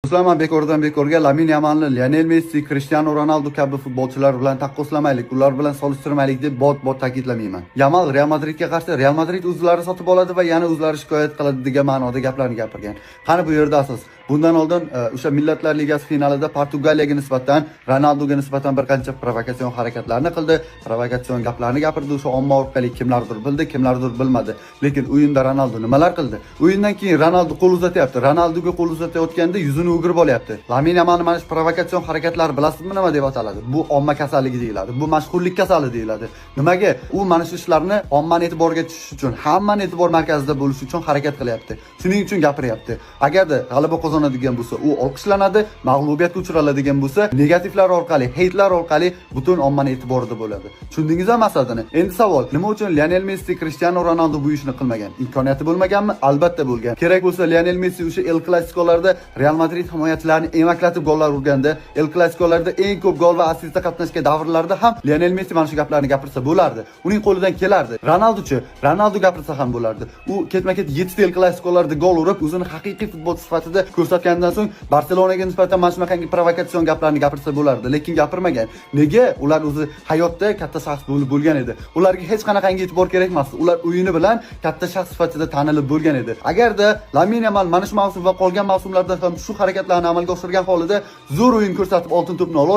Do'stlar, man bekordan bekorga Lamin Yamalni Lionel Messi, Cristiano Ronaldo kabi futbolchilar bilan taqqoslamaylik, ular bilan solishtirmaylik deb bot-bot ta'kidlamayman. Yamal Real Madridga qarshi Real Madrid o'zlari sotib oladi va yana o'zlari shikoyat qiladi degan ma'noda gaplarni gapirgan. Qani bu yerda asos? Bundan oldin o'sha Millatlar Ligasi finalida Portugaliyaga nisbatan, Ronaldoga nisbatan bir qancha provokatsion harakatlarni qildi, provokatsion gaplarni gapirdi. O'sha omma orqali kimlardir bildi, kimlardir bilmadi. Lekin o'yinda Ronaldo nimalar qildi? O'yindan keyin Ronaldo qo'l uzatyapti. Ronaldoga qo'l uzatayotganda yuzini o'girib olyapti. Lamin Yamalni mana shu provokatsion harakatlari bilasizmi nima deb ataladi? Bu omma kasalligi deyiladi. Bu mashhurlik kasali deyiladi. Nimaga? U mana shu ishlarni ommani e'tiboriga tushish uchun, hammani e'tibor markazida bo'lish uchun harakat qilyapti. Shuning uchun gapiryapti. Agarda g'alaba qozonadigan bo'lsa, u olqishlanadi, mag'lubiyatga uchraladigan bo'lsa, negativlar orqali, heytlar orqali butun ommani e'tiborida bo'ladi. Tushundingizmi maqsadini? Endi savol, nima uchun Lionel Messi, Cristiano Ronaldo bu ishni qilmagan? Imkoniyati bo'lmaganmi? Albatta bo'lgan. Kerak bo'lsa, Lionel Messi o'sha El Clasicolarda Real Madrid himoyachilarini emaklatib gollar urganda, El Clasicolarda eng ko'p gol va assistda qatnashgan davrlarda ham Lionel Messi mana shu gaplarni gapirsa bo'lardi. Uning qo'lidan kelardi. Ronaldochi, Ronaldo gapirsa ham bo'lardi. U ketma-ket 7 ta El Clasicolarda gol urib, o'zini haqiqiy futbolchi sifatida ko'rsatgandan so'ng Barselonaga nisbatan mana shunaqangi provokatsion gaplarni gapirsa bo'lardi, lekin gapirmagan. Nega? Ular o'zi hayotda katta shaxs bo'lib bo'lgan edi. Ularga hech qanaqangi e'tibor kerak emasdi. Ular o'yini bilan katta shaxs sifatida tanilib bo'lgan edi. Agarda Lamin Yamal mana shu mavsum va qolgan mavsumlarda ham shu harakatlarni amalga oshirgan holida zo'r o'yin ko'rsatib, oltin to'pni ola